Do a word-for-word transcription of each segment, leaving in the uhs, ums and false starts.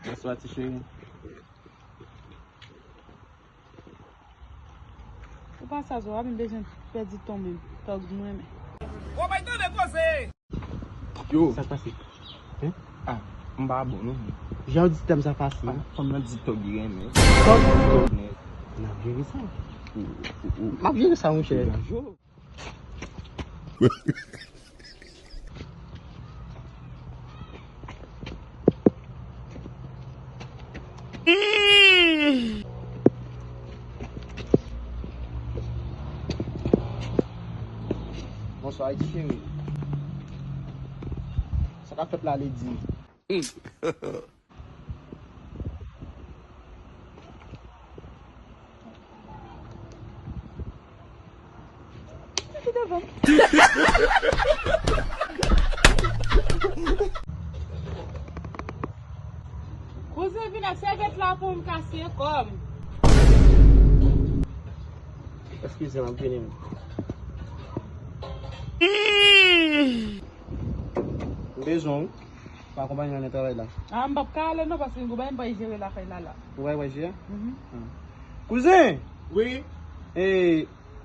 Bonswa, ti cheri. Ou pa sa zo, a, m bezwen pèdi tan menm. Tòg mwen men. Ou bay tande koze. Yo. Sa k pase? Hein? Ah, m pa bon non. Jan w di tèm sa fasil. Ah, fanm nan di tòg li renmen. Tòg? Tòg nèt. N ap jere sa. M ap jere sa, monchè. Bonswa, Ayiti cheri. Sa k ap fèt la, Lady? Kouzen, vin ak sèvyèt la pou m kase kò m. Eskize m, ap vini m. M bezwen w. Pa akonpanye m nan travay la. Ah, m p ap ka ale non, paske m gen bagay m pral jere lakay la la. Ou pral jere? Mhm. Ah. Kouzen! Wi? E,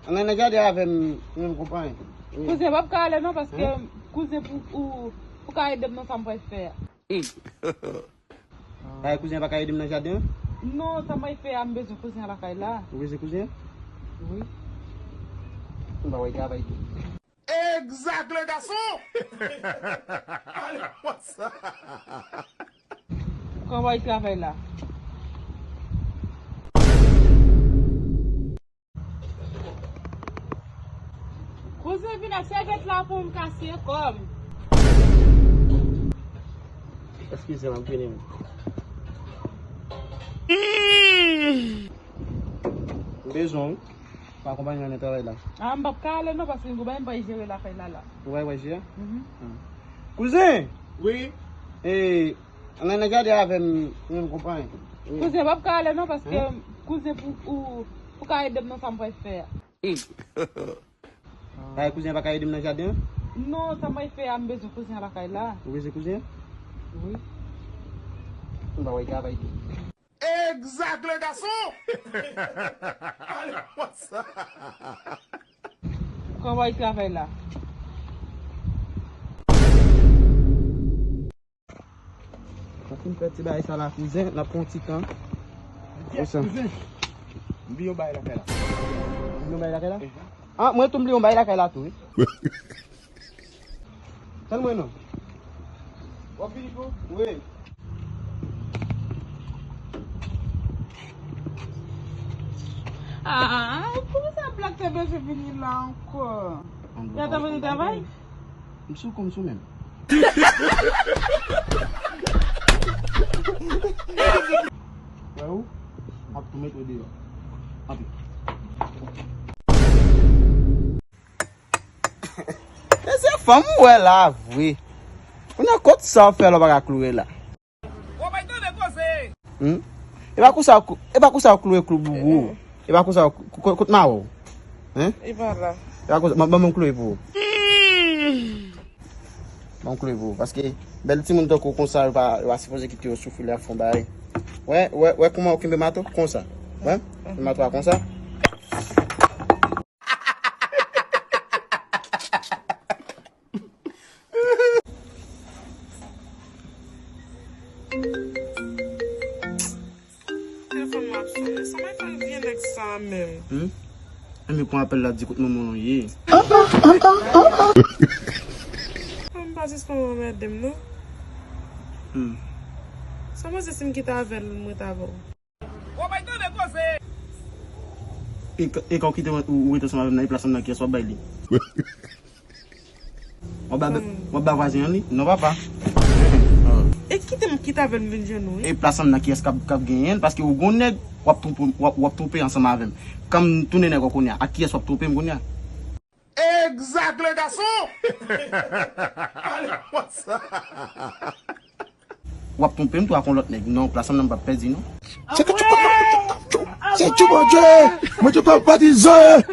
ann nan jaden avè m, menm konpanye. Wi. Kouzen, m p ap ka ale non, paske kouzen pou, ou, ou ka ede m nan sa m pral fè a. Ay, kouzen pa ka ede m nan jaden an? Non, sa m pral fè a, m bezwen kouzen an lakay la. Ou bezwen kouzen an? Wi. M pa wè travay tou. Exact, le garçon! Allez, what's up? Kòman y travay la? Kouzen, vin ak sèvyèt la pou m kase kò m. Eskize m, ap vini m. M bezwen w. Pa akonpanye m nan travay la. Ah, m p ap ka ale non, paske m gen bagay m pral jere lakay la la. Ou pral jere? Mhm. Ah. Kouzen! Wi? E, ann nan jaden avè m, menm konpanye. Wi. Kouzen, m p ap ka ale non, paske kouzen pou, ou, ou ka ede m nan sa m pral fè a. Ay, kouzen pa ka ede m nan jaden an? Non, sa m pral fè a, m bezwen kouzen an lakay la. Ou bezwen kouzen an? Wi. M pa wè travay tou. Exact, le garçon! Allez, what's up? Kòman y travay la? Mwen fin fè ti bagay sa la, kouzen, n ap pran ti tan. Kouzen. M bliye yon bagay lakay la. M bliye yon bagay lakay la? Ah, mwen tou m bliye yon bagay lakay la tou, wi. Tann mwen non. W ap vini pou? Wi. Ah, poukisa Black te bezwen vini la ankò? Y ap vini travay? M sou kò m sou menm. Wè ou? M ap tou mete w deyò. Antre. E se fanm ou wè la vre. Kounye a kot sa w fè la w pa ka kloure la? Ou bay tande koze. Hmm? E pa konsa w klou-, e pa konsa w kloure klou boubou. E pa konsa w klou-, ko-, kot mawon? Hein? E pa la. E pa konsa, ban, ban mwen kloure pou ou. Ban mwen kloure pou ou. Paske bèl timoun tankou konsa, yo pa, yo pa sipoze kite yo soufri lè y ap fè yon bagay. Wè, wè, wè kouman w kenbe mato? Konsa. Wè? Kenbe mato a konsa. Telefòn mwen ap sonnen. Sa mwen fè vye nèg sa menm? Hmm? Enben pran apèl la, di kot manman w ye. Mwen pa sispann anmède m non. Hmm. Sa mwen se si m kite avè l, mwen t avè w. Ou bay tande koze. E k-, e kan w kite mwen, ou, ou rete ansanm avè m nan, e plas lan nan kiyès w ap bay li? W ap ba, w ap ba vwazen an li? Non, papa. E kite m kite avè l m vin jwenn ou, wi. E plas lan nan kiyès k ap, k ap genyen l? Paske ou gon nèg, w ap twonpe, w ap, w ap twonpe ansanm avè m. Kan m tounen nèg ou kounye a, ak kiyès w ap twonpe m kounye a? Exact, le garçon! Allez, what's up? W ap twonpe m tou ak yon lòt nèg. Non, plas lan nan m p ap pèdi, non. Se ke tu comprends, tu, tu, tu, c'est tu, mon Dieu. Moi, tu comprends pas, disons.